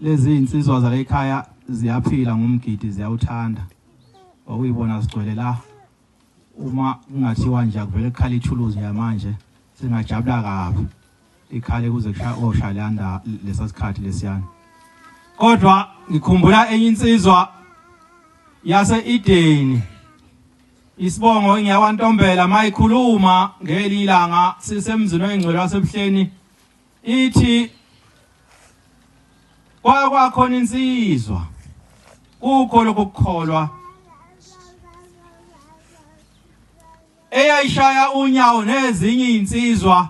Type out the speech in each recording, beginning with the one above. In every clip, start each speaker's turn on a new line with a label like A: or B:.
A: Lezi insizwa zala ekhaya ziyaphila ngomgidi, ziyawuthanda. Okuyibona sigcwele la. Uma kungathiwa nje akuvele kukhala ithuluzi nje manje, singajabula kabi. Ikhale kuze kushaya oshalanda lesa sikhathi lesiyana. Kodwa ngikhumbula enye insizwa yase Edeni, isibongo ngiyakwantombela, mayikhuluma ngelinye ilanga sisemzini oyingcwele wasebuhleni, ithi kwakwakhona insizwa kukho lokukholwa eyayishaya unyawo nezinye izinsizwa,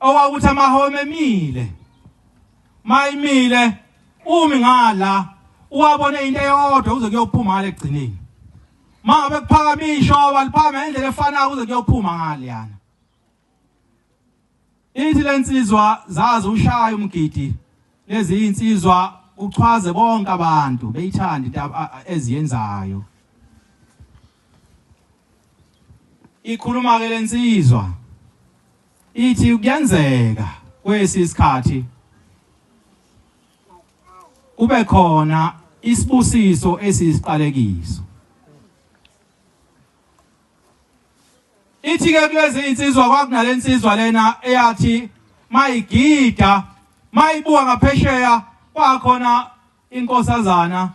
A: owakuthi amahome emile, mayimile umi ngala uwabone into eyodwa uze kuyophuma ngale egcineni. Mangabe kuphakama ishoba liphakama ngendlela efanayo kuze kuyophuma ngaleyana. Ithi lensizwa zazi ushaya umgidi, lezi insizwa kuchwaze bonke abantu beyithanda into eziyenzayo. Ikhuluma ke lensizwa ithi kuyenzeka kwesi isikhathi kube khona isibusiso esisiqalekiso. Ithi ke kulezi insizwa kwakunalensizwa lena eyathi mayigida mayibuka ngaphesheya kwakhona inkosazana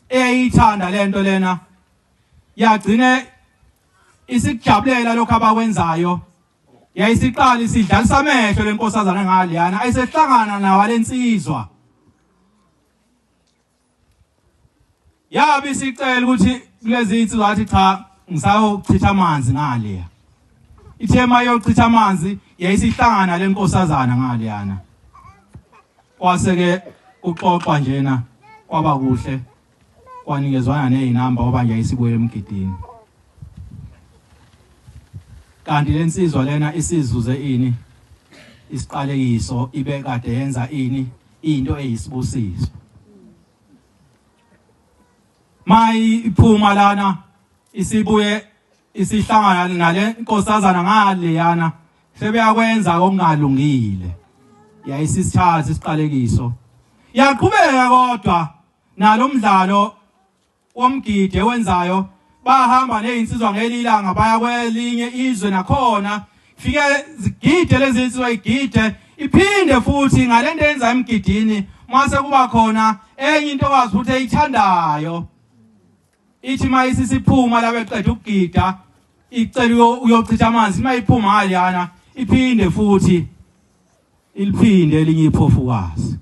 A: eyayithanda lento lena, yagcine isikujabulela lokho abakwenzayo, yayisiqala isidlalisa amehlo lenkosazana ngaleyana ayisehlangana nawo lensizwa. Yabe isicela ukuthi kulezi insizwa, athi cha ngisayochitha amanzi ngaleya. Ithe mayochitha amanzi yayisihlangana lenkosazana ngaleyana, kwase ke kuxoxwa njena kwaba kuhle, kwanikezwana nezinamba ngoba nje ayisibuye emgidini. Kanti lensizwa lena isizuze ini? Isiqalekiso. Ibe kade yenza ini? Into eyisibusiso. Mayi iphuma lana isibuye isihlangana nale nkosazana ngaleyana, sebeyakwenza okungalungile, yayisisithatha isiqalekiso. Yaqhubeka kodwa nalomdlalo womgidi ewenzayo, bahamba nezinsizwa ngelilanga baya kwelinye izwe, nakhona fike zigide lezi insizwa, igide iphinde futhi ngalento yenza emgidini. Mase kuba khona enye intokazi futhi eyithandayo, ithi mayisisiphuma la beqeda ukugida icela uyochitha amanzi, mayiphuma ngaleyana iphinde futhi iliphinde elinye iphofukazi,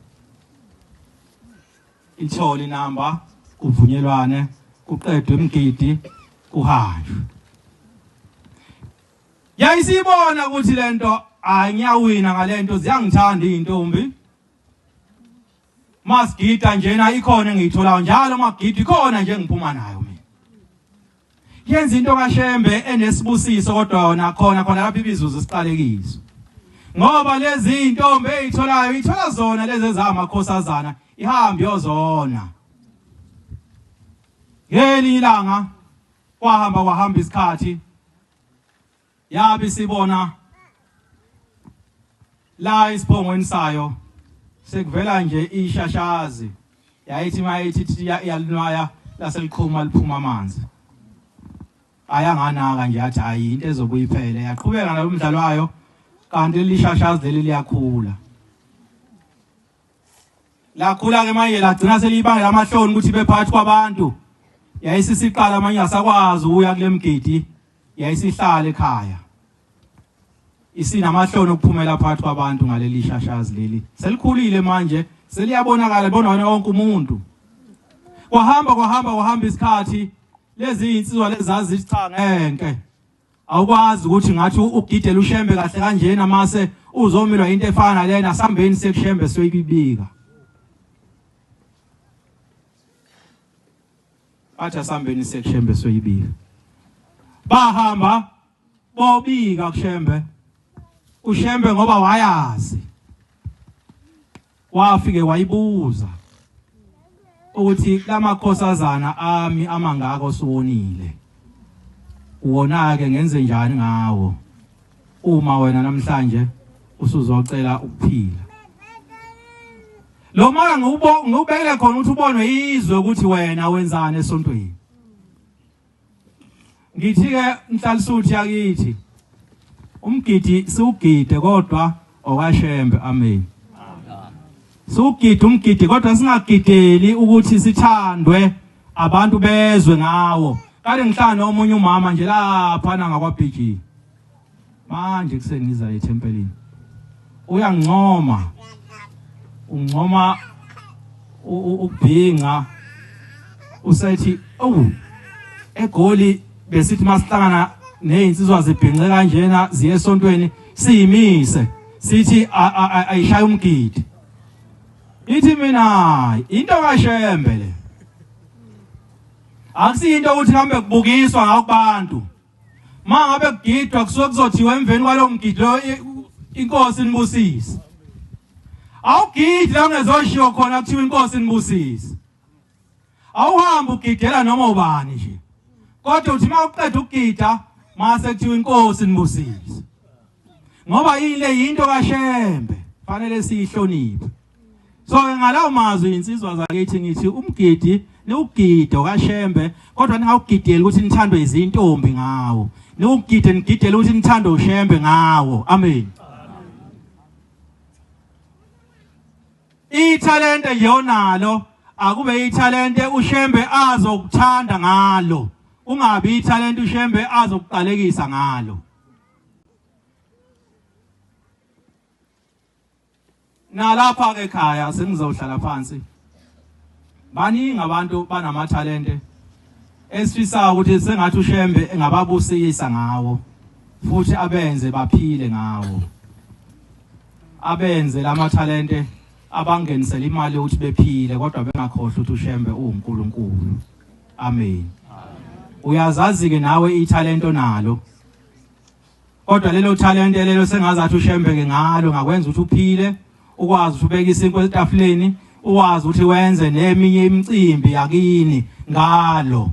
A: ithole inamba, kuvunyelwane, kuqedwe imigidi, kuhanjwe. Yayisibona ukuthi lento hayi ngiyawina ngalento, ziyangithanda izintombi, masigida njena ikhona engiyitholayo njalo, magida ikhona nje ngiphuma nayo mina. Yenza into kaShembe enesibusiso, kodwa yona khona khona lapha ibizuzu isiqalekiso, ngoba lezi intombi ezitholayo ithola zona lezi ezamakhosazana, ihambe yozona. Ngelinye ilanga kwahamba kwahamba isikhathi, yabe sibona la isiphongweni sayo sekuvela nje ishashazi, yayithi mayithi iyalinwaya laseliqhuma liphuma amanzi. Ayanganaka nje, athi hayi into ezobuyiphele, yaqhubeka nalomdlalo wayo, kanti lishashazi leli liyakhula, lakhula ke manje lagcina seliyibangela amahloni ukuthi bephakathi kwabantu. Yayisisiqala manje asakwazi ukuya kule mgidi, yayisihlala ekhaya isinamahloni okuphumela phakathi kwabantu ngaleli shashazi leli selikhulile manje, seliyabonakala, libonwa wonke umuntu. Kwahamba kwahamba kwahamba isikhathi, lezi insizwa lezazi cha ngeke awukwazi ukuthi ngathi ugidela uShembe kahle kanjena mase uzomilwa into efana lena, sambeni sekuShembe soyibika. Bathi asambeni sekuShembe soyibika. Bahamba bobika kuShembe. uShembe ngoba wayazi wafike wayibuza ukuthi lamakhosazana ami amangako siwonile, wona ke ngenze njani ngawo uma wena namhlanje usuzocela ukuphila? Lo moya ngiwubekele khona ukuthi ubonwe izwe ukuthi wena wenzani esontweni. Ngithi ke Nhlalisuthi yakithi umgidi siwugide kodwa okaShembe, amen. Siwugide umgidi kodwa singagideli ukuthi sithandwe abantu bezwe ngawo. Kade ngihlala nomunye umama nje lapha ngakwa BG. Manje kusengiza ethempelini. Uyangincoma. Ungcoma ukubhinca. Usethi oh eGoli besithi masihlangana nezinsizwa zibhince kanjena ziye esontweni siyimise sithi ayishaya umgidi. Ithi mina into kaShembe le. Akusiyinto ukuthi kambe kubukiswa ngakubantu. Mangabe kugidwa kusuke kuzothiwa emveni kwalowo mgidi lo inkosi inibusise. Awugidi la ungezoshiwo khona kuthiwa inkosi inibusise. Awuhambi ugidela noma ubani nje. Kodwa uthi mawuqeda ukugida mase kuthiwa inkosi inibusise. Ngoba yini le into kaShembe fanele siyihloniphe. So ngalawo mazwi insizwa zakithi ngithi umgidi niwugido kaShembe kodwa ningawugideli ukuthi nithandwe izintombi ngawo. Niwugide nigidele ukuthi nithandwe uShembe ngawo. Amen. Ithalente nje onalo akube ithalente uShembe azokuthanda ngalo. Ungabi ithalente uShembe azokuqalekisa ngalo. Nalapha ke ekhaya sengizohlala phansi. Baningi abantu banamathalente esifisa ukuthi sengathi uShembe engababusisa ngawo futhi abenze baphile ngawo. Abenze lamathalente abangenisele imali ukuthi bephile kodwa bengakhohlwa ukuthi uShembe uNkulunkulu. Amen. Uyazazi ke nawe ithalente onalo. Kodwa lelo talente lelo sengazathi uShembe ke ngalo ngakwenza ukuthi uphile, ukwazi ukuthi ubeke isinkwa etafuleni, ukwazi ukuthi wenze neminye imicimbi yakini ngalo.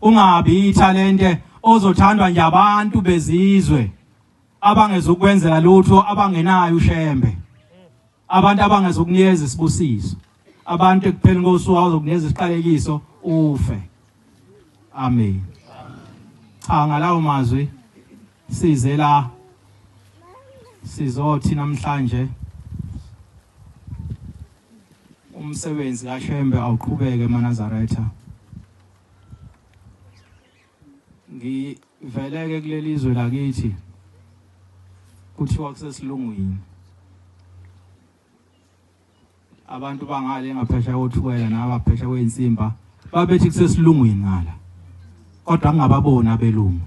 A: Ungabi ithalente ozothandwa nje abantu bezizwe abangezukwenzela lutho, abangenayo uShembe. Abantu abangezukunikeza isibusiso. Abantu ekupheleni kosuku abazokunikeza isiqalekiso ufe. Amen. Cha ngalawo mazwi size la sizothi namhlanje umsebenzi kaShembe awuqhubeke emaNazaretha. Ngiveleke kuleli zwe lakithi kuthiwa kusesilungwini. Abantu bangale ngaphesheya koThukela nabaphesheya kwezinsimba babethi kusesilungwini ngala. Kodwa ngingababoni abelungu.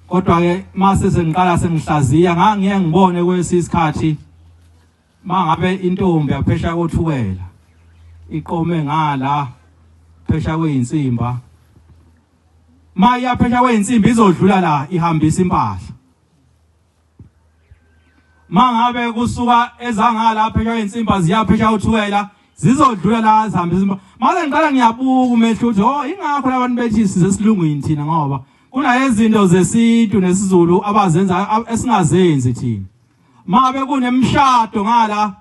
A: Kodwa ke mase sengiqala sengihlaziya ngangiye ngibone kwesisikhathi mangabe intombi yaphesheya koThukela iqome ngala phesheya kwezinsimba maya phesheya kwezinsimba izodlula la ihambisa impahla. Mangabe kusuka ezangala phesheya kwezinsimba ziyaphesheya uThukela zizodlula la zihambisa impahla. Mase ngiqala ngiyabuka umehlo ukuthi oh ingakho labantu bethi sisesilungwini thina ngoba kunayezinto zesintu nesiZulu abazenza esingazenzi thina. Mabe kunemishado ngala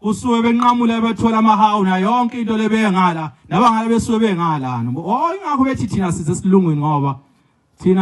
A: kusuke benqamula bethola amahawu na yonke into lebengala nabangala besuke bengala. Oh ingakho bethi thina sisesilungwini ngoba